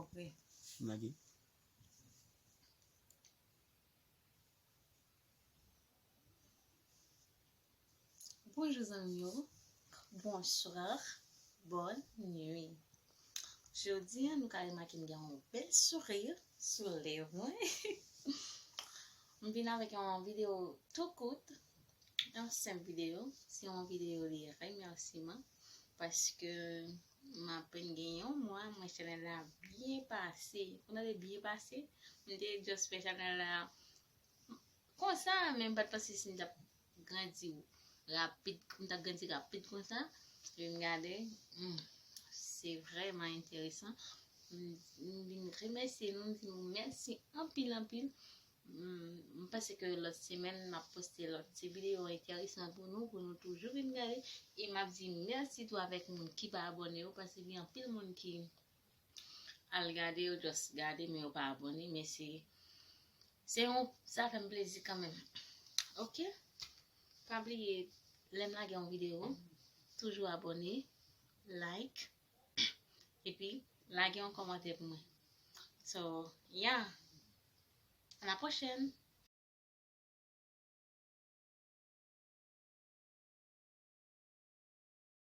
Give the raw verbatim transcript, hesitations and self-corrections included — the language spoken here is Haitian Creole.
Ok. Lage. Bonjou zanmi yo. Bonswa. Bòn nwi. Jodi a nou ka remake m gen yon bèl souri sou lèv mwen. M vin avèk yon videyo tou kout, yon senp videyo. Se yon videyo de remèsiman paske m apèn gen yon mwa mwen chanèl la byen pase. Ou tande byen pase? M te just fè chanèl la konsa, men m pa t panse si m t ap grandi rapid, m t ap grandi rapid konsa. Vin gade, hmm, se vrèman enteresan. M, m vin remèsye nou, m di nou mèsi anpil, anpil. Hmm, m panse ke lòt semèn, m ap poste lòt ti videyo enteresan pou nou, pou nou toujou vin gade. E m ap di mèsi tou avèk moun ki pa abòne yo, paske gen anpil moun ki al gade, yo just gade, men yo pa abòne, men se, se yon, sa fè m plezi kanmenm. Ok? Pa bliye, lè m lage yon videyo, toujou abòne, like, epi lage yon kòmantè pou mwen. So, yeah. À la prochaine.